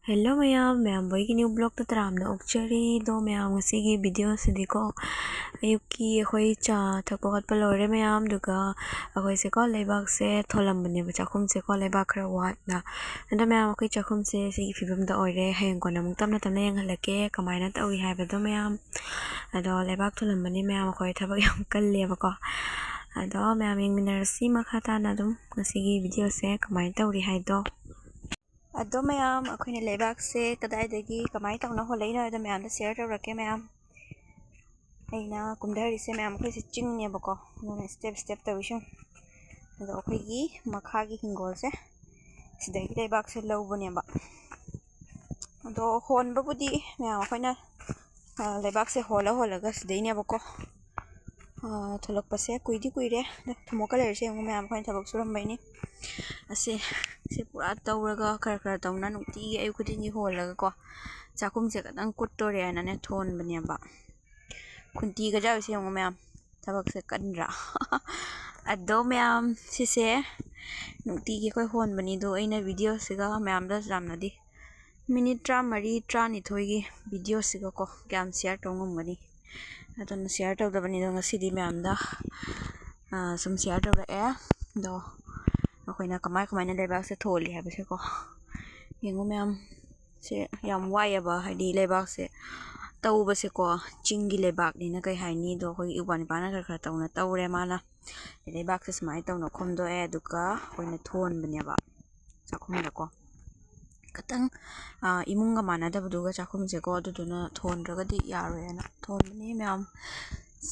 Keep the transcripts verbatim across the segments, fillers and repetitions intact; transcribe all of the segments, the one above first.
Hello ꯃꯌꯥꯝ, ꯃꯌꯥꯝꯕꯣꯏꯒꯤ new ꯕ꯭ꯂꯣꯛꯇ ꯇꯔꯥꯝꯅ ꯑꯣꯛꯆꯔꯤ꯫ ꯑꯗꯣ ꯃꯌꯥꯝ, ꯉꯁꯤꯒꯤ ꯚꯤꯗꯤꯑꯣꯁꯤꯗꯤꯀꯣ, ꯑꯌꯨꯛꯀꯤ ꯑꯩꯈꯣꯏ ꯆꯥ ꯊꯛꯄ ꯈꯣꯠꯄ ꯂꯣꯏꯔꯦ ꯃꯌꯥꯝ, ꯑꯗꯨꯒ ꯑꯩꯈꯣꯏꯁꯦꯀꯣ ꯂꯩꯕꯥꯛꯁꯦ ꯊꯣꯜꯂꯝꯕꯅꯦꯕ, ꯆꯥꯛꯈꯨꯝꯁꯦꯀꯣ ꯂꯩꯕꯥꯛ ꯈꯔ ꯋꯥꯠꯅ꯫ ꯑꯗꯣ ꯃꯌꯥꯝ, ꯑꯩꯈꯣꯏ ꯆꯥꯛꯈꯨꯝꯁꯦ ꯁꯤꯒꯤ ꯐꯤꯕꯝꯗ ꯑꯣꯏꯔꯦ꯫ ꯍꯌꯦꯡ ꯀꯣꯟꯅ ꯑꯃꯨꯛ ꯇꯞꯅ ꯇꯞꯅ ꯌꯦꯡꯍꯜꯂꯛꯀꯦ ꯀꯃꯥꯏꯅ ꯇꯧꯔꯤ ꯍꯥꯏꯕꯗꯣ ꯃꯌꯥꯝ꯫ ꯑꯗꯣ ꯂꯩꯕꯥꯛ ꯊꯣꯜꯂꯝꯕꯅꯤ ꯃꯌꯥꯝ, ꯑꯩꯈꯣꯏ ꯊꯕꯛ ꯌꯥꯝ ꯀꯜꯂꯦꯕꯀꯣ꯫ ꯑꯗꯣ ꯃꯌꯥꯝ ꯌꯦꯡꯃꯤꯟꯅꯔꯁꯤ ꯃꯈꯥ ꯇꯥꯅ ꯑꯗꯨꯝ ꯉꯁꯤꯒꯤ ꯚꯤꯗꯤꯑꯣꯁꯦ ꯀꯃꯥꯏꯅ ꯇꯧꯔꯤ ꯍꯥꯏꯗꯣ꯫ ꯑꯗꯣ ꯃꯌꯥꯝ, ꯑꯩꯈꯣꯏꯅ ꯂꯩꯕꯥꯛꯁꯦ ꯀꯗꯥꯏꯗꯒꯤ ꯀꯃꯥꯏꯅ ꯇꯧꯅ ꯍꯣꯜꯂꯛꯏꯅꯣ ꯍꯥꯏꯗꯣ ꯃꯌꯥꯝꯗ ꯁꯤꯌꯔ ꯇꯧꯔꯛꯀꯦ ꯃꯌꯥꯝ꯫ ꯑꯩꯅ ꯀꯨꯝꯊꯔꯤꯁꯦ ꯃꯌꯥꯝ, ꯑꯩꯈꯣꯏꯁꯦ ꯆꯤꯡꯅꯦꯕꯀꯣ, ꯑꯗꯨꯅ ꯁ꯭ꯇꯦꯞ ꯁ꯭ꯇꯦꯞ ꯇꯧꯔꯤ ꯁꯨꯝ꯫ ꯑꯗꯣ ꯑꯩꯈꯣꯏꯒꯤ ꯃꯈꯥꯒꯤ ꯍꯤꯡꯒꯣꯜꯁꯦ ꯁꯤꯗꯒꯤ ꯂꯩꯕꯥꯛꯁꯦ ꯂꯧꯕꯅꯦꯕ꯫ ꯑꯗꯣ ꯍꯣꯟꯕꯕꯨꯗꯤ ꯃꯌꯥꯝ ꯑꯩꯈꯣꯏꯅ, ꯑ, ꯂꯩꯕꯥꯛꯁꯦ ꯍꯣꯜꯂ ꯍꯣꯜꯂꯒ ꯁꯤꯗꯩꯅꯦꯕꯀꯣ, ꯑ, ꯊꯣꯛꯂꯛꯄꯁꯦ ꯀꯨꯏꯗꯤ ꯀꯨꯏꯔꯦ꯫ ꯑꯗꯣ ꯊꯨꯝꯃꯣꯛꯀ ꯂꯩꯔꯤꯁꯦ ꯌꯦꯡꯉꯨ ꯃꯌꯥꯝ, ꯑꯩꯈꯣꯏꯅ ꯊꯕꯛ ꯁꯨꯔꯝꯕꯩꯅꯤ꯫ ꯑꯁꯦ, ꯁꯤ ꯄꯨꯔꯥ ꯇꯧꯔꯒ ꯈꯔ ꯈꯔ ꯇꯧꯅ ꯅꯨꯡꯇꯤꯒꯤ ꯑꯌꯨꯛ ꯈꯨꯗꯤꯡꯒꯤ ꯍꯣꯜꯂꯒꯀꯣ, ꯆꯥꯛꯈꯨꯝꯁꯦ ꯈꯇꯪ ꯀꯨꯠꯇꯣꯔꯦ ꯍꯥꯏꯅꯅꯦ ꯊꯣꯟꯕꯅꯦꯕ꯫ ꯈꯨꯟꯇꯤꯒ ꯆꯥꯔꯤꯁꯦ ꯌꯦꯡꯉꯨ ꯃꯌꯥꯝ, ꯊꯕꯛꯁꯦ ꯀꯟꯗ꯭ꯔꯥ? ꯑꯗꯣ ꯃꯌꯥꯝ, ꯁꯤꯁꯦ ꯅꯨꯡꯇꯤꯒꯤ ꯑꯩꯈꯣꯏ ꯍꯣꯟꯕꯅꯤ꯫ ꯑꯗꯣ ꯑꯩꯅ ꯚꯤꯗꯤꯑꯣꯁꯤꯒ ꯃꯌꯥꯝꯗ ꯌꯥꯝꯅꯗꯤ, ꯃꯤꯅꯤꯠ ꯇꯔꯥꯃꯔꯤ, ꯇꯔꯥꯅꯤꯊꯣꯏꯒꯤ ꯚꯤꯗꯤꯑꯣꯁꯤꯒꯀꯣ ꯀꯌꯥꯝ ꯁꯤꯌꯔ ꯇꯧ ꯉꯝꯒꯅꯤ? ꯑꯗꯨꯅ ꯁꯤꯌꯔ ꯇꯧꯗꯕꯅꯤ꯫ ꯑꯗꯣ ꯉꯁꯤꯗꯤ ꯃꯌꯥꯝꯗ, ꯑ, ꯁꯨꯝ ꯁꯤꯌꯔ ꯇꯧꯔꯛꯑꯦ꯫ ꯑꯗꯣ ꯑꯩꯈꯣꯏꯅ ꯀꯃꯥꯏ ꯀꯃꯥꯏꯅ ꯂꯩꯕꯥꯛꯁꯦ ꯊꯣꯜꯂꯤ ꯍꯥꯏꯕꯁꯦꯀꯣ, ꯌꯦꯡꯉꯨ ꯃꯌꯥꯝ꯫ ꯁꯦ ꯌꯥꯝ ꯋꯥꯏꯑꯦꯕ, ꯍꯥꯏꯗꯤ ꯂꯩꯕꯥꯛꯁꯦ ꯇꯧꯕꯁꯦꯀꯣ, ꯆꯤꯡꯒꯤ ꯂꯩꯕꯥꯛꯅꯤꯅ ꯀꯩ ꯍꯥꯏꯅꯤ, ꯑꯗꯣ ꯑꯩꯈꯣꯏꯒꯤ ꯏꯄ꯭ꯋꯥ ꯅꯤꯄꯥꯅ ꯈꯔ ꯈꯔ ꯇꯧꯅ ꯇꯧꯔꯦ ꯃꯥꯅ꯫ ꯂꯩꯕꯥꯛꯁꯦ ꯁꯨꯃꯥꯏꯅ ꯇꯧꯅ ꯈꯣꯝꯗꯣꯛꯑꯦ, ꯑꯗꯨꯒ ꯑꯩꯈꯣꯏꯅ ꯊꯣꯟꯕꯅꯦꯕ ꯆꯥꯛꯈꯨꯝꯗꯀꯣ꯫ ꯈꯤꯇꯪ, ꯑ, ꯏꯃꯨꯡꯒ ꯃꯥꯟꯅꯗꯕꯗꯨꯒ ꯆꯥꯛꯈꯨꯝꯁꯦꯀꯣ, ꯑꯗꯨꯗꯨꯅ ꯊꯣꯟꯗ꯭ꯔꯒꯗꯤ ꯌꯥꯔꯣꯏꯅ ꯊꯣꯟꯕꯅꯤ ꯃꯌꯥꯝ꯫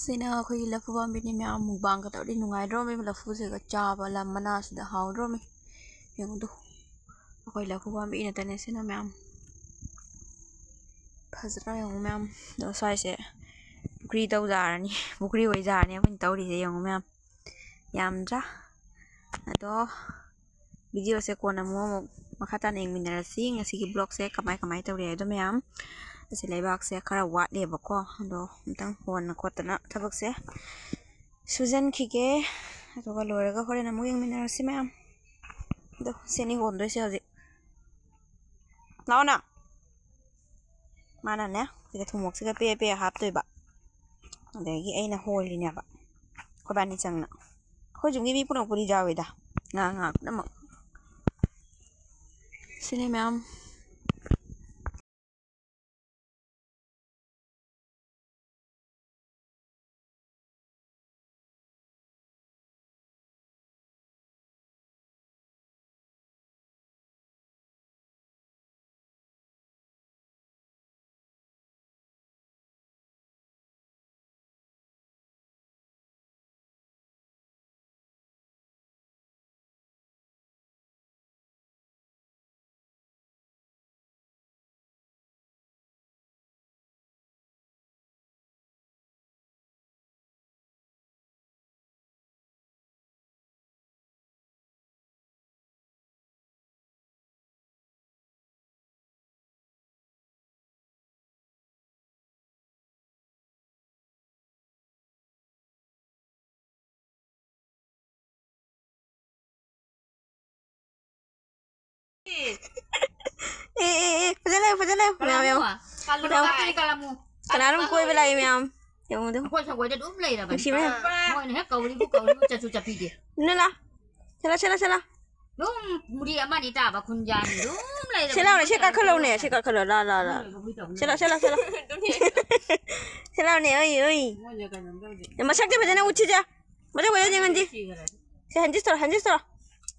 ꯁꯤꯅ ꯑꯩꯈꯣꯏꯒꯤ ꯂꯐꯨ ꯄꯥꯝꯕꯤꯅꯤ ꯃꯌꯥꯝ, ꯃꯨꯛꯕꯥꯡꯒ ꯇꯧꯔꯗꯤ ꯅꯨꯡꯉꯥꯏꯗ꯭ꯔꯣꯃꯤ, ꯂꯐꯨꯁꯤꯒ ꯆꯥꯕ ꯂꯝ ꯃꯅꯥꯁꯤꯗ ꯍꯥꯎꯗ꯭ꯔꯣꯃꯤ꯫ ꯌꯦꯡꯉꯨꯗꯨ, ꯑꯩꯈꯣꯏ ꯂꯐꯨ ꯄꯥꯝꯕꯤ ꯅꯠꯇꯅꯦ ꯁꯤꯅ ꯃꯌꯥꯝ꯫ ꯐꯖꯅ ꯌꯦꯡꯉꯨ ꯃꯌꯥꯝ꯫ ꯑꯗꯣ ꯁ꯭ꯋꯥꯏꯁꯦ ꯄꯨꯈ꯭ꯔꯤ ꯇꯧꯖꯥꯔꯅꯤ, ꯄꯨꯈ꯭ꯔꯤ ꯑꯣꯏꯖꯥꯔꯅꯤ ꯑꯩꯈꯣꯏꯅ ꯇꯧꯔꯤꯁꯦ ꯌꯦꯡꯉꯨ ꯃꯌꯥꯝ꯫ ꯌꯥꯝꯗ꯭ꯔꯥ? ꯑꯗꯣ ꯚꯤꯗꯤꯑꯣꯁꯦ ꯀꯣꯟꯅ ꯑꯃꯨꯛ, ꯑꯃꯨꯛ ꯃꯈꯥ ꯇꯥꯅ ꯌꯦꯡꯃꯤꯟꯅꯔꯁꯤ꯫ ꯉꯁꯤꯒꯤ ꯕ꯭ꯂꯣꯛꯁꯦ ꯀꯃꯥꯏ ꯀꯃꯥꯏ ꯇꯧꯔꯤ ꯍꯥꯏꯗꯣ ꯃꯌꯥꯝ꯫ ꯑꯁꯤ ꯂꯩꯕꯥꯛꯁꯦ ꯈꯔ ꯋꯥꯠꯂꯦꯕꯀꯣ, ꯑꯗꯣ ꯑꯝꯇꯪ ꯍꯣꯟꯅ ꯈꯣꯠꯇꯅ ꯊꯕꯛꯁꯦ ꯁꯨꯖꯟꯈꯤꯒꯦ꯫ ꯑꯗꯨꯒ ꯂꯣꯏꯔꯒ ꯍꯣꯔꯦꯟ ꯑꯃꯨꯛ ꯌꯦꯡꯃꯤꯟꯅꯔꯁꯤ ꯃꯌꯥꯝ꯫ ꯑꯗꯣ ꯁꯤꯅꯤ ꯍꯣꯟꯗꯣꯏꯁꯦ ꯍꯧꯖꯤꯛ꯫ ꯂꯥꯛꯑꯣꯅ꯫ ꯃꯥꯅꯅꯦ ꯁꯤꯒ ꯊꯨꯝꯃꯣꯛꯁꯤꯒ ꯄꯦ ꯄꯦ ꯍꯥꯞꯇꯣꯏꯕ꯫ ꯑꯗꯒꯤ ꯑꯩꯅ ꯍꯣꯜꯂꯤꯅꯦꯕ ꯑꯩꯈꯣꯏꯕꯥꯅꯤ ꯆꯪꯅ꯫ ꯑꯩꯈꯣꯏ ꯌꯨꯝꯒꯤ ꯃꯤ ꯄꯨꯝꯅꯃꯛꯄꯨꯗꯤ ꯌꯥꯎꯋꯤꯗ, ꯉꯥ ꯉꯥ ꯄꯨꯝꯅꯃꯛ꯫ ꯁꯤꯅꯦ ꯃꯌꯥꯝ꯫ ꯑꯦ, ꯑꯦ, ꯑꯦ, ꯐꯖꯅ ꯂꯩꯌꯨ, ꯐꯖꯅ ꯂꯩꯌꯨ, ꯃꯌꯥꯝ, ꯃꯌꯥꯝ꯫ ꯀꯂꯝꯃꯨ, ꯀꯂꯝꯃꯨ, ꯃꯌꯥꯝ꯫ ꯀꯂꯝꯃꯨ꯫ ꯀꯅꯥꯅꯣꯝ ꯀꯣꯏꯕ ꯂꯥꯛꯏ, ꯃꯌꯥꯝ꯫ ꯌꯦꯡꯉꯨꯗꯨ꯫ ꯑꯩꯈꯣꯏ ꯁꯪꯒꯣꯏꯗ ꯑꯗꯨꯝ ꯂꯩꯔꯕꯅꯤ꯫ ꯅꯨꯡꯁꯤꯕꯅ꯫ ꯃꯣꯏꯅ ꯍꯦꯛ ꯀꯧꯔꯤꯕꯨ ꯀꯧꯔꯤꯕꯨ ꯆꯠꯁꯨ ꯆꯠꯄꯤꯗꯦ꯫ ꯅꯨꯅ, ꯁꯦꯂꯥ, ꯁꯦꯂꯥ, ꯁꯦꯂꯥ꯫ ꯑꯗꯨꯝ ꯃꯨꯔꯤ ꯑꯃꯅꯤ ꯇꯥꯕ ꯈꯨꯟꯖꯥꯅꯤ ꯑꯗꯨꯝ ꯂꯩꯔꯕꯅꯤ꯫ ꯁꯦꯂꯥ, ꯁꯦ ꯀꯥꯈꯠꯂꯛꯎꯅꯦ, ꯁꯦ ꯀꯥꯈꯠꯂꯣ, ꯂꯥ, ꯂꯥ, ꯂꯥ꯫ ꯁꯦꯂꯥ, ꯁꯦꯂꯥ, ꯁꯦꯂꯥ꯫ ꯁꯦꯂꯥꯎꯅꯦ, ꯑꯣꯏ, ꯑꯣꯏ꯫ ꯃꯣꯏꯅ ꯀꯩꯅꯣꯝ ꯇꯧꯗꯦ꯫ ꯃꯁꯛꯇꯤ ꯐꯖꯅ ꯎꯠꯁꯤꯁꯦ꯫ ꯃꯁꯛ ꯐꯖꯅ ꯌꯦꯡꯍꯟꯁꯤ꯫ ꯁꯤꯈꯔꯦ꯫ ꯁꯦ, ꯍꯟꯖꯤꯁ ꯇꯧꯔꯣ, ꯍꯟꯖꯤꯁ ꯇꯧꯔꯣ꯫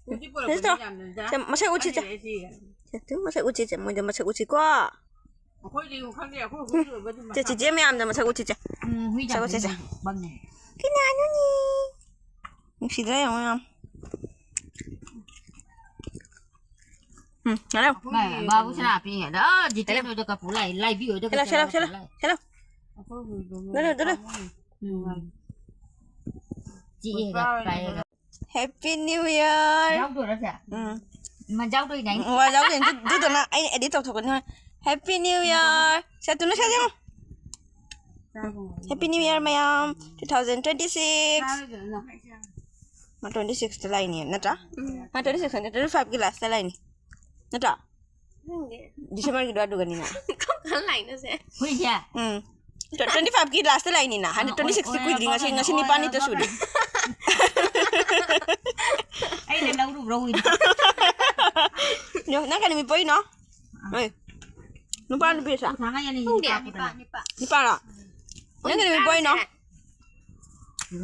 ꯍꯧꯖꯤꯛ ꯍꯟꯖꯤꯁ ꯇꯧꯔꯣ꯫ ꯄꯨꯔꯛꯄꯅꯤ ꯌꯥꯝꯅ ꯁꯦ, ꯃꯁꯛ ꯎꯠꯁꯤꯁꯦ꯫ ꯈꯪꯗꯦ, ꯁꯤꯈꯔꯦ꯫ ꯁꯦ, ꯇꯨ, ꯃꯁꯛ ꯎꯠꯁꯤꯁꯦ, ꯃꯣꯏꯗ ꯃꯁꯛ ꯎꯠꯁꯤꯀꯣ꯫ ꯑꯩꯈꯣꯏꯗꯤ ꯈꯪꯗꯦ, ꯑꯩꯈꯣꯏ ꯍꯨꯏ ꯑꯣꯏꯕꯗꯤ ꯁꯦ, ꯃꯁꯛ ꯆꯤꯆꯦ ꯃꯌꯥꯝꯗ ꯃꯁꯛ ꯎꯠꯁꯤꯁꯦ꯫ ꯎꯝ, ꯍꯨꯏ ꯃꯁꯛ ꯎꯠꯁꯤꯁꯦ꯫ ꯕꯪꯅꯦ꯫ ꯀꯅꯥꯅꯣꯅꯦ? ꯅꯨꯡꯁꯤꯗ꯭ꯔꯥ ꯌꯦꯡꯉꯣ ꯌꯥꯝ꯫ ꯎꯝ, ꯉꯥꯏꯔꯝ꯫ ꯃꯥ, ꯕꯥꯕꯨ ꯁꯅꯥ ꯄꯤꯉꯩꯗ, ꯑꯥ, ꯖꯤꯇꯦꯟ ꯍꯣꯏꯗ ꯀꯄꯨ ꯂꯥꯛꯏ, ꯂꯥꯏꯕꯤ ꯍꯣꯏꯗ ꯁꯦꯂꯥ, ꯁꯦꯂꯥ, ꯀꯄꯨ ꯁꯦꯂꯥ, ꯂꯥꯛꯏ꯫ ꯁꯦꯂꯥ꯫ ꯑꯩꯈꯣꯏ ꯍꯨꯏꯗꯣ ꯃꯣꯏ ꯗꯨꯂꯨ, ꯗꯨꯂꯨ꯫ ꯄꯥꯝꯃꯨꯏ꯫ ꯎꯝ꯫ ꯆꯤꯛꯑꯦꯒ ꯄꯥꯏꯑꯦꯒ꯫ Happy New Year꯫ ꯌꯥꯎꯗꯣꯏꯔꯣ ꯁꯦ? ꯎꯝ꯫ ꯏꯃꯥ, ꯌꯥꯎꯗꯣꯏꯅꯦ꯫ ꯎꯝ, ꯋꯥ ꯌꯥꯎꯗꯣꯏꯅꯦ꯫ ꯑꯗꯨ-, ꯑꯗꯨꯗꯅ ꯑꯩꯅ edit ꯇꯧꯊꯣꯛꯀꯅꯤ ꯍꯣꯔꯦꯟ꯫ Happy New Year꯫ ꯁꯦ, ꯇꯨꯅꯨ, ꯁꯦ, ꯌꯦꯡꯉꯣ꯫ Happy New Year, ꯃꯌꯥꯝ꯫ Two thousand twenty six꯫ ꯃꯥ twenty six ꯇ ꯂꯥꯛꯏꯅꯦ, ꯅꯠꯇ꯭ꯔꯥ? ꯎꯝ꯫ ꯃꯥ twenty six ꯅꯠꯇꯦ, twenty five ꯀꯤ last ꯇ ꯂꯥꯛꯏꯅꯦ꯫ ꯅꯠꯇ꯭ꯔꯥ? ꯈꯪꯗꯦ꯫ December ꯒꯤꯗꯣ ꯑꯗꯨꯒꯅꯤꯅ꯫ ꯀꯔꯝ ꯀꯥꯟ ꯂꯥꯛꯏꯅꯣ ꯁꯦ? ꯍꯨꯏꯁꯦ꯫ ꯎꯝ꯫ Twenty five ꯀꯤ last ꯇ ꯂꯥꯛꯏꯅꯤꯅ꯫ ꯍꯟꯗꯛ ꯑꯣ, twenty six ꯇꯤ ꯑꯣꯏꯔꯕꯣ ꯀꯨꯏꯗ꯭ꯔꯤ, ꯉꯁꯤ, ꯀꯩꯅꯣ? ꯉꯁꯤ ꯅꯤꯄꯥꯟꯅꯤꯇ ꯑꯣꯏꯔꯕꯣ ꯁꯨꯔꯤ꯫ ꯀꯩꯅꯣ? ꯑꯩꯅ ꯂꯧꯔꯨꯕ꯭ꯔꯣ ꯍꯨꯏꯗꯣ? ꯅꯪ ꯀꯩ ꯅꯨꯃꯤꯠ ꯄꯣꯛꯏꯅꯣ? ꯍꯣꯏ꯫ ꯅꯨꯄꯥ ꯅꯨꯄꯤ ꯁꯥ? ꯊꯥꯡꯉ ꯌꯥꯅꯤ, ꯈꯪꯗꯦ꯫ ꯅꯨꯄꯥ ꯄꯨꯗꯅ꯫ ꯅꯨꯄꯥꯔꯣ? ꯅꯪ ꯀꯩ ꯅꯨꯃꯤꯠ ꯄꯣꯛꯏꯅꯣ?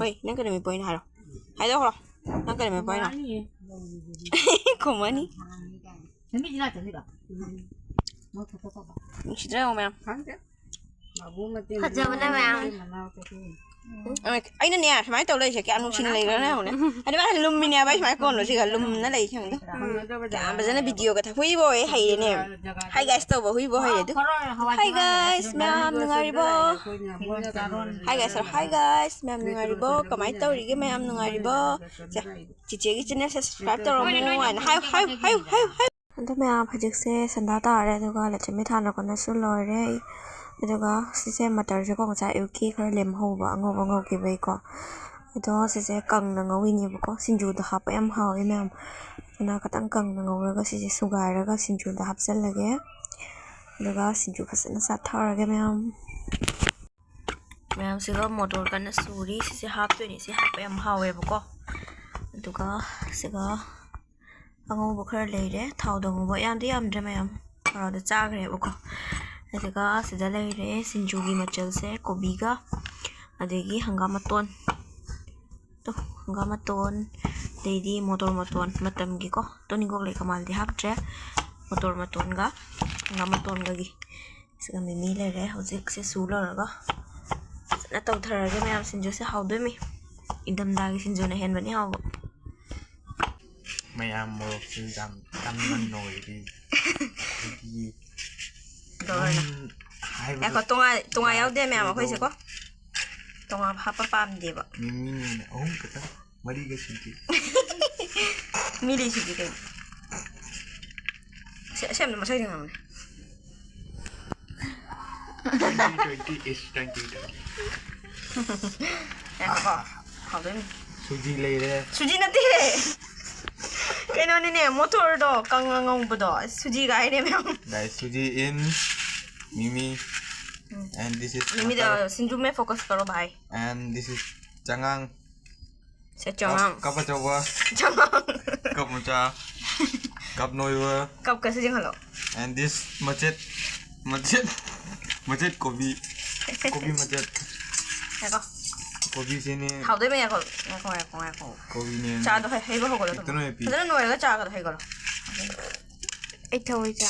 ꯍꯣꯏ, ꯅꯪ ꯀꯩ ꯅꯨꯃꯤꯠ ꯄꯣꯛꯏꯅꯣ ꯍꯥꯏꯔꯣ꯫ ꯍꯥꯏꯗꯣꯛꯈ꯭ꯔꯣ꯫ ꯅꯪ ꯀꯩ ꯅꯨꯃꯤꯠ ꯄꯣꯛꯏꯅꯣ? ꯈꯨꯝꯃꯅꯤ꯫ ꯅꯨꯃꯤꯠꯁꯤ ꯂꯥꯛꯇ ꯂꯩꯕ꯫ ꯃꯣꯏ ꯐꯣꯇꯣ ꯀꯥꯞꯄ꯫ ꯅꯨꯡꯁꯤꯗ꯭ꯔꯥ ꯌꯦꯡꯉꯣ ꯃꯌꯥꯝ꯫ ꯈꯪꯗꯦ꯫ ꯐꯖꯕꯅ ꯃꯌꯥꯝ꯫ ꯑꯩꯅꯅꯦ ꯁꯨꯃꯥꯏꯅ ꯇꯧ ꯂꯩꯔꯤꯁꯦ ꯀꯌꯥꯝ ꯅꯨꯡꯁꯤꯅ ꯂꯩꯈ꯭ꯔꯅ ꯌꯦꯡꯉꯨꯅꯦ꯫ ꯍꯥꯏꯗꯤ ꯃꯥꯁꯦ ꯂꯨꯝꯃꯤꯅꯦꯕ, ꯑꯩ ꯁꯨꯃꯥꯏꯅ ꯀꯣꯟꯕꯁꯤꯒ ꯂꯨꯝꯅ ꯂꯩ ꯈꯪꯗꯦ꯫ ꯌꯥꯝ ꯐꯖꯅ video ꯒ ꯊꯥ-, ꯍꯨꯏꯕꯣ ꯑꯣꯏ ꯍꯩꯔꯦꯅꯦ꯫ Hi guys ꯇꯧꯕ ꯍꯨꯏꯕꯣ ꯍꯩꯔꯦ ꯑꯗꯨ꯫ Hi guys ꯃꯌꯥꯝ ꯅꯨꯡꯉꯥꯏꯔꯤꯕꯣ? Hi guys, hi guys ꯃꯌꯥꯝ ꯅꯨꯡꯉꯥꯏꯔꯤꯕꯣ? ꯀꯃꯥꯏꯅ ꯇꯧꯔꯤꯒꯦ ꯃꯌꯥꯝ, ꯅꯨꯡꯉꯥꯏꯔꯤꯕꯣ? ꯁꯦ, ꯆꯤꯆꯦꯒꯤ channel subscribe ꯇꯧꯔꯝꯃꯣ ꯍꯥꯏꯅ ꯍꯥꯏꯌꯨ, ꯍꯥꯏꯌꯨ, ꯍꯥꯏꯌꯨ, ꯍꯥꯏꯌꯨ꯫ ꯑꯗꯣ ꯃꯌꯥꯝ, ꯍꯧꯖꯤꯛꯁꯦ ꯁꯟꯗꯥ ꯇꯥꯔꯦ, ꯑꯗꯨꯒ ꯂꯟꯆꯟꯕꯤ ꯊꯥꯅ ꯈꯣꯠꯅꯁꯨ ꯂꯣꯏꯔꯦ꯫ ꯑꯗꯨꯒ ꯁꯤꯁꯦ ꯃꯇꯔꯁꯦꯀꯣ, ꯉꯁꯥꯏ ꯑꯌꯨꯛꯀꯤ ꯈꯔ ꯂꯦꯝꯍꯧꯕ, ꯑꯉꯧꯕ ꯉꯧꯈꯤꯕꯩꯀꯣ꯫ ꯑꯗꯣ ꯁꯤꯁꯦ ꯀꯪꯅ ꯉꯧꯏꯅꯦꯕꯀꯣ, ꯁꯤꯡꯖꯨꯗ ꯍꯥꯞꯄ ꯌꯥꯝ ꯍꯥꯎꯋꯦ ꯃꯌꯥꯝ꯫ ꯑꯗꯨꯅ ꯈꯇꯪ ꯀꯪꯅ ꯉꯧꯔꯒ ꯁꯤꯁꯦ ꯁꯨꯒꯥꯏꯔꯒ ꯁꯤꯡꯖꯨꯗ ꯍꯥꯞꯆꯜꯂꯒꯦ꯫ ꯑꯗꯨꯒ ꯁꯤꯡꯖꯨ ꯐꯖꯅ ꯆꯥꯊꯔꯒꯦ ꯃꯌꯥꯝ꯫ ꯃꯌꯥꯝꯁꯤꯒ ꯃꯣꯇꯣꯔ ꯀꯟꯅ ꯁꯨꯔꯤ꯫ ꯁꯤꯁꯦ ꯍꯥꯞꯇꯣꯏꯅꯤ꯫ ꯁꯤ ꯍꯥꯞꯄ ꯌꯥꯝ ꯍꯥꯎꯋꯦꯕꯀꯣ꯫ ꯑꯗꯨꯒ ꯁꯤꯒ ꯑꯉꯧꯕ ꯈꯔ ꯂꯩꯔꯦ꯫ ꯊꯥꯎꯗ ꯉꯧꯕ ꯌꯥꯝꯗꯤ ꯌꯥꯝꯗ꯭ꯔꯦ ꯃꯌꯥꯝ꯫ ꯊꯥꯎꯗ ꯆꯥꯈ꯭ꯔꯦꯕꯀꯣ꯫ ꯑꯗꯨꯒ ꯁꯤꯗ ꯂꯩꯔꯦ ꯁꯤꯡꯖꯨꯒꯤ ꯃꯆꯜꯁꯦ, ꯀꯣꯕꯤꯒ ꯑꯗꯒꯤ ꯍꯪꯒꯥꯝ ꯃꯇꯣꯟ꯫ ꯇꯣ, ꯍꯪꯒꯥꯝ ꯃꯇꯣꯟ, ꯑꯗꯩꯗꯤ ꯃꯣꯇꯣꯔ ꯃꯇꯣꯟ ꯃꯇꯝꯒꯤꯀꯣ꯫ ꯇꯣꯅꯤꯡꯀꯣꯛ ꯂꯩ ꯀꯃꯥꯜꯗꯤ ꯍꯥꯞꯇ꯭ꯔꯦ꯫ ꯃꯣꯇꯣꯔ ꯃꯇꯣꯟꯒ ꯍꯪꯒꯥꯝ ꯃꯇꯣꯟꯒꯒꯤ꯫ ꯁꯤꯒ ꯃꯤꯃꯤ ꯂꯩꯔꯦ꯫ ꯍꯧꯖꯤꯛꯁꯦ ꯁꯨ ꯂꯣꯏꯔꯒ ꯐꯖꯅ ꯇꯧꯊꯔꯒꯦ ꯃꯌꯥꯝ꯫ ꯁꯤꯡꯖꯨꯁꯦ ꯍꯥꯎꯗꯣꯏꯃꯤ꯫ ꯏꯪꯊꯝꯊꯥꯒꯤ ꯁꯤꯡꯖꯨꯅ ꯍꯦꯟꯕꯅꯤ ꯍꯥꯎꯕ꯫ ꯃꯌꯥꯝ ꯃꯣꯔꯣꯛꯁꯨ ꯌꯥꯝ ꯀꯟꯅ ꯅꯣꯏꯔꯤ꯫ ꯑꯗꯒꯤ ꯂꯣꯏꯔꯦ꯫ ꯌꯥꯝ ꯍꯥꯏꯕꯗꯣ ꯉꯥꯏꯈꯣ, ꯇꯣꯉꯥ, ꯇꯣꯉꯥ ꯌꯥꯎꯗꯦ ꯃꯌꯥꯝ ꯌꯥꯗ꯭ꯔꯦꯗꯣ꯫ ꯑꯩꯈꯣꯏꯁꯦꯀꯣ꯫ ꯇꯣꯉꯥ ꯍꯥꯞꯄ ꯄꯥꯝꯗꯦꯕ꯫ ꯃꯤꯃꯤꯅꯦꯅ ꯑꯍꯨꯝ ꯈꯛꯇꯪ꯫ ꯃꯔꯤꯒ ꯁꯨꯗꯦ꯫ ꯃꯤ ꯂꯩꯁꯤꯗꯤ ꯀꯩꯅꯣ꯫ ꯑꯁꯦ-, ꯑꯁꯦꯡꯕ ꯃꯁꯛ ꯌꯦꯡꯉꯝꯅꯦ꯫ Twenty twenty is twenty twenty꯫ ꯉꯥꯏꯈꯣꯀꯣ꯫ ꯍꯥꯎꯗꯣꯏꯅꯤ꯫ ꯁꯨꯖꯤ ꯂꯩꯔꯦ꯫ ꯁꯨꯖꯤ ꯅꯠꯇꯦꯍꯦ꯫ ꯀꯩꯅꯣꯅꯤꯅꯦ, ꯃꯣꯇꯣꯔꯗꯣ, ꯀꯪ ꯑꯉꯧꯕꯗꯣ, ꯁꯨꯖꯤꯒ ꯍꯥꯏꯅꯦ ꯃꯌꯥꯝ꯫ Guys, suji in mimi. Mm. And this is ꯃꯤꯃꯤꯗ matar. Singju May focus ꯀꯔꯣ ꯚꯥꯏ꯫ And this is changang. Say ꯆꯉꯥꯡ꯫ Cup, cup ꯑꯆꯧꯕ, ꯆꯉꯥꯡ꯫ cup ꯃꯆꯥ, cup ꯅꯣꯏꯕ. Cup ꯀꯁꯨ ꯌꯦꯡꯍꯜꯂꯣ꯫ And this ꯃꯆꯦꯠ, ꯃꯆꯦꯠ, ꯃꯆꯦꯠ ꯀꯣꯕꯤ, ꯀꯣꯕꯤ ꯃꯆꯦꯠ, ꯉꯥꯏꯈꯣ꯫ ꯀꯣꯕꯤꯁꯤꯅꯦ, ꯍꯥꯎꯗꯣꯏꯕ ꯉꯥꯏꯈꯣ꯫ ꯉꯥꯏꯈꯣ, ꯉꯥꯏꯈꯣ, ꯉꯥꯏꯈꯣ꯫ ꯀꯣꯕꯤꯅꯦ꯫ ꯆꯥꯗꯣ ꯍꯩ-, ꯍꯩꯕ ꯍꯧꯒꯠꯂꯣ ꯑꯗꯨꯝ꯫ ꯄꯤꯛꯇꯨꯅ ꯄꯤ-, ꯐꯖꯅ ꯅꯣꯏꯔꯒ ꯆꯥꯒꯗꯣ ꯍꯩꯒꯠꯂꯣ꯫ ꯑꯩ ꯊꯧꯑꯣꯏ ꯆꯥ꯫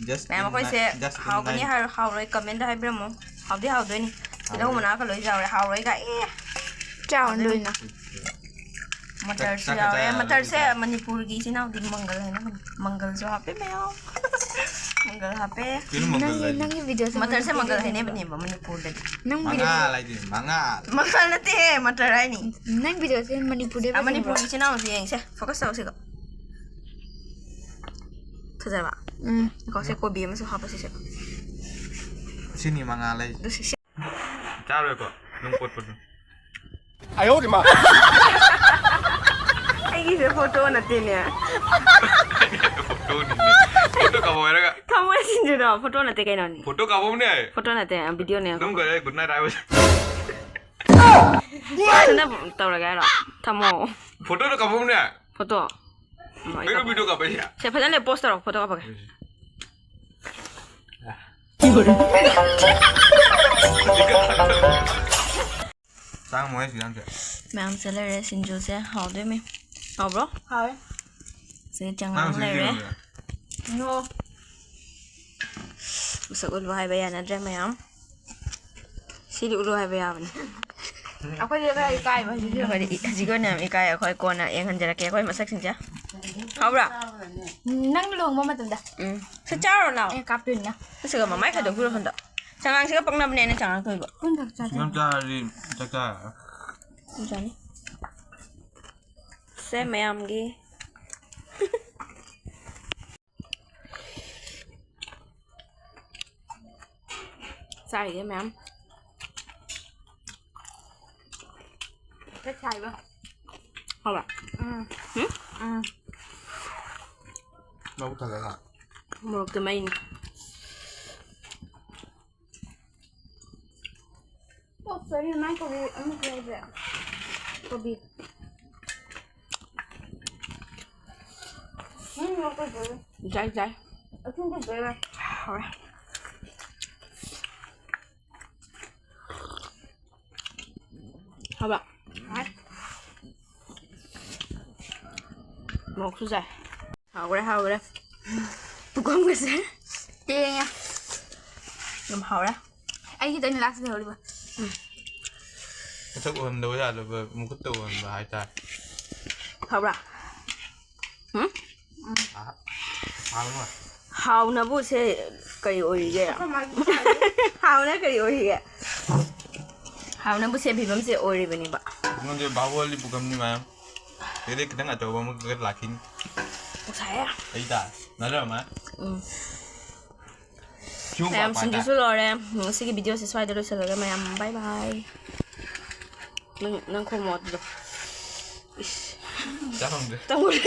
Just ꯃꯌꯥꯝ in ꯑꯩꯈꯣꯏꯁꯦ ni-, just in ꯍꯥꯎꯒꯅꯤ nine. ꯍꯥꯏꯔ ꯍꯥꯎꯔꯣꯏ comment ꯍꯥꯏꯕꯤꯔꯝꯃꯣ꯫ ꯍꯥꯎꯗꯤ ꯍꯥꯎꯗꯣꯏꯅꯤ꯫ ꯇꯤꯜꯍꯧ ꯍꯥꯎꯔꯣꯏ. ꯃꯅꯥꯒ ꯂꯣꯏ ꯌꯥꯎꯔꯦ꯫ ꯍꯥꯎꯔꯣꯏꯒ ꯑꯦ꯫ ꯆꯥꯎꯅ ꯂꯣꯏꯅ꯫ ꯃꯇꯔꯁꯨ ꯆꯥꯛ ꯌꯥꯎꯔꯦ꯫ ꯆꯥꯔꯒ ꯃꯇꯔꯁꯦ ꯆꯥ-, ꯃꯅꯤꯄꯨꯔꯒꯤ ꯏꯆꯤꯟ ꯏꯅꯥꯎꯗꯤ ꯃꯪꯒꯜ ꯍꯥꯏꯅꯕꯅꯤ꯫ ꯃꯪꯒꯜꯁꯨ ꯍꯥꯞꯄꯦ ꯃꯌꯥꯝ꯫ ꯃꯪꯒꯜ ꯍꯥꯞꯄꯦ꯫ ꯀꯩꯅꯣ ꯃꯪꯒꯜ ꯅꯪ ꯍꯥꯏꯗꯤ? ꯅꯪꯒꯤ videoꯁꯦ ꯃꯇꯔꯁꯦ ꯃꯪꯒꯜ ꯃꯅꯤꯄꯨꯔꯗ ꯍꯥꯏꯅꯕꯅꯦꯕ ꯃꯅꯤꯄꯨꯔꯗꯗꯤ꯫ ꯅꯪ ꯃꯉꯥ video ꯂꯩꯗꯤ ꯃꯉꯥ. ꯃꯪꯒꯜ ꯅꯠꯇꯦ, ꯃꯇꯔ ꯍꯥꯏꯅꯤ꯫ ꯅꯪ videoꯁꯦ ꯃꯅꯤꯄꯨꯔꯗ ꯑ, ꯃꯅꯤꯄꯨꯔꯒꯤ ꯏꯆꯤꯟ ꯏꯅꯥꯎꯁꯦ ꯌꯦꯡꯁꯦ꯫ Focus ꯇꯧꯁꯤꯀꯣ꯫ ꯐꯖꯕ꯫ ꯎꯝ꯫ ꯀꯣ ꯁꯦ ꯀꯣꯕꯤ ꯑꯃꯁꯨ ꯍꯥꯞꯄꯁꯤꯁꯦ꯫ ꯁꯤꯅꯤ ꯃꯉꯥ ꯂꯩ. ꯑꯗꯨ ꯁꯤ, ꯁꯤ꯫ ꯆꯥꯔꯣꯏꯀꯣ? ꯅꯪ ꯀꯣꯠꯄꯗꯣ. ꯑꯩꯒꯤꯁꯦ photo ꯅꯠꯇꯦꯅꯦ꯫ Photoꯅꯤꯅꯦ. Photo ꯀꯥꯞꯄꯣ ꯍꯥꯏꯔꯒ. ꯊꯃꯣꯏ ꯁꯤꯟꯁꯤꯔꯣ? Photo ꯅꯠꯇꯦ ꯀꯩꯅꯣꯅꯤ꯫ Photo ꯀꯥꯞꯄꯧꯅꯦ. Photo ꯅꯠꯇꯦ, videoꯅꯦ꯫ ꯅꯪ ꯀꯔꯤ good night ꯍꯥꯏꯕꯁꯦ? ꯃꯊꯟꯇ ꯇꯧꯔꯒꯦ ꯍꯥꯏꯔꯣ? ꯊꯝꯃꯣ꯫ Photoꯗꯣ ꯀꯥꯞꯄꯧꯅꯦ. Photo꯫ ꯀꯩꯅꯣ video ꯀꯥꯞꯄꯛꯏꯁꯦ? ꯁꯦ, ꯐꯖꯅ pose ꯇꯧꯔꯣ, photo ꯀꯥꯞꯄꯒꯦ꯫ ꯆꯥꯡ ꯃꯣꯏ ꯁꯤ ꯌꯥꯝꯁꯦ. ꯃꯌꯥꯝꯁꯦ ꯂꯩꯔꯦ, ꯁꯤꯡꯖꯨꯁꯦ ꯍꯥꯎꯗꯣꯏꯃꯤ꯫ ꯍꯥꯎꯕ꯭ꯔꯣ? ꯍꯥꯎꯋꯦ꯫ ꯁꯤꯗ ꯆꯉꯥꯡ ꯂꯩꯔꯦ꯫ No꯫ ꯃꯁꯛ ꯎꯠꯂꯨ ꯍꯥꯏꯕ ꯌꯥꯅꯗ꯭ꯔꯦ ꯃꯌꯥꯝ꯫ ꯁꯤꯗꯤ ꯎꯠꯂꯨ ꯍꯥꯏꯕ ꯌꯥꯕꯅꯤ꯫ ꯑꯩꯈꯣꯏꯗꯤ ꯈꯔ ꯏꯀꯥꯏꯕ ꯍꯧꯖꯤꯛ꯫ ꯑꯩꯈꯣꯏꯗꯤ ꯏ-, ꯍꯧꯖꯤꯛꯀꯤ ꯑꯣꯏꯅ ꯌꯥꯝ ꯏꯀꯥꯏ꯫ ꯑꯩꯈꯣꯏ ꯀꯣꯟꯅ ꯌꯦꯡꯍꯟꯖꯔꯛꯀꯦ ꯑꯩꯈꯣꯏ ꯃꯁꯛꯁꯤꯡꯁꯦ꯫ ꯍꯥꯎꯕ꯭ꯔꯥ? ꯅꯪ ꯂꯨꯍꯣꯡꯕ ꯃꯇꯝꯗ꯫ ꯎꯝ꯫ ꯁꯤ ꯆꯥꯔꯣ ꯂꯥꯎ꯫ ꯑꯦ, ꯀꯥꯞꯇꯣꯏꯅ꯫ ꯑꯁꯤꯒ ꯃꯃꯥꯏ ꯈꯥꯏꯗꯣꯛꯄꯤꯔꯣ ꯁꯣꯝꯗ꯫ ꯆꯉꯥꯡꯁꯤꯒ ꯄꯛꯅꯕꯅꯦ ꯑꯩꯅ ꯆꯉꯥꯡ ꯊꯣꯏꯕ꯫ ꯄꯨꯟꯅ ꯆꯥꯁꯦ꯫ ꯌꯥꯝ ꯆꯥꯔꯗꯤ ꯆꯥꯛ ꯆꯥꯔ. ꯆꯥꯅꯤ꯫ ꯁꯦ ꯃꯌꯥꯝꯒꯤ꯫ ꯆꯥꯔꯤꯒꯦ ꯃꯌꯥꯝ꯫ ꯆꯥꯛ ꯆꯥꯏꯕ꯫ ꯎꯝ꯫ ꯎꯝ? ꯎꯝ꯫ ꯃꯕꯨꯛ ꯊꯜꯂꯒ꯫ ꯃꯣꯔꯣꯛꯇꯨ ꯃꯩꯅꯤ꯫ ꯑꯣ, ꯁꯣꯔꯤ, ꯃꯥꯏ ꯀꯣꯕꯤ ꯑꯃꯨꯛ ꯂꯩꯔꯦ꯫ ꯀꯣꯕꯤ꯫ ꯎꯝ, ꯀꯣꯕꯤ꯫ ꯌꯥꯏ, ꯌꯥꯏ꯫ ꯑꯊꯨꯝ ꯀꯣꯕꯤ꯫ ꯍꯥꯎꯔꯦ꯫ ꯍꯥꯎꯕ? ꯍꯥꯎꯔꯦ꯫ ꯃꯣꯔꯣꯛꯁꯨ ꯁꯥꯏ꯫ ꯍꯥꯎꯈ꯭ꯔꯦ, ꯍꯥꯎꯈ꯭ꯔꯦ꯫ ꯄꯨꯈꯝꯒꯁꯦ ꯇꯦꯡꯉꯦ꯫ ꯌꯥꯝ ꯍꯥꯎꯔꯦ꯫ ꯑꯩꯒꯤꯗ ꯑꯩꯅ ꯂꯥꯁ ꯂꯩꯍꯧꯔꯤꯕ꯫ ꯃꯁꯛ ꯎꯍꯟꯗꯕ ꯌꯥꯗꯕ, ꯃꯈꯨꯠꯇ ꯎꯍꯟꯕ ꯍꯥꯏꯇꯥꯔꯦ꯫ ꯍꯥꯎꯕ꯭ꯔꯥ? ꯎꯝ? ꯑꯍ꯫ ꯍꯥꯎꯅ꯫ ꯍꯥꯎꯅꯕꯨ ꯁꯦ ꯀꯔꯤ ꯑꯣꯏꯔꯤꯒꯦ? ꯍꯥꯎꯅ ꯀꯔꯤ ꯑꯣꯏꯔꯤꯒꯦ? ꯍꯥꯎꯅꯕꯨ ꯁꯦ ꯐꯤꯕꯝꯁꯦ ꯑꯣꯏꯔꯤꯕꯅꯦꯕ꯫ ꯑꯩꯉꯣꯟꯗ ꯕꯥꯍꯨꯕꯂꯤ ꯄꯨꯈꯝꯅꯤ ꯃꯌꯥꯝ꯫ ꯁꯤꯗꯩ ꯈꯤꯇꯪ ꯑꯆꯧꯕ ꯑꯃꯒ ꯂꯥꯛꯈꯤꯅꯤ꯫ ꯄꯨꯛ ꯁꯥꯏꯌꯦ꯫ ꯑꯩ ꯇꯥ-, ꯅꯠꯇ꯭ꯔ ꯃꯥ? ꯎꯝ꯫ ꯁꯤꯃꯨꯛ ꯃꯌꯥꯝ ꯄꯥꯛꯄ ꯁꯤꯡꯖꯨꯁꯨ ꯍꯥꯏꯇꯥꯔꯦ꯫ ꯂꯣꯏꯔꯦ꯫ ꯉꯁꯤꯒꯤ ꯚꯤꯗꯤꯑꯣꯁꯦ ꯁ꯭ꯋꯥꯏꯗ ꯂꯣꯏꯁꯤꯜꯂꯒꯦ ꯃꯌꯥꯝ꯫ ꯕꯥꯏ ꯕꯥꯏ꯫ ꯅꯪ, ꯅꯪ ꯈꯣꯝꯃꯣ ꯑꯗꯨꯗꯣ꯫ ꯏꯁ꯫ ꯆꯥ ꯐꯪꯗ꯭ꯔꯦ꯫ ꯇꯧꯔꯦ꯫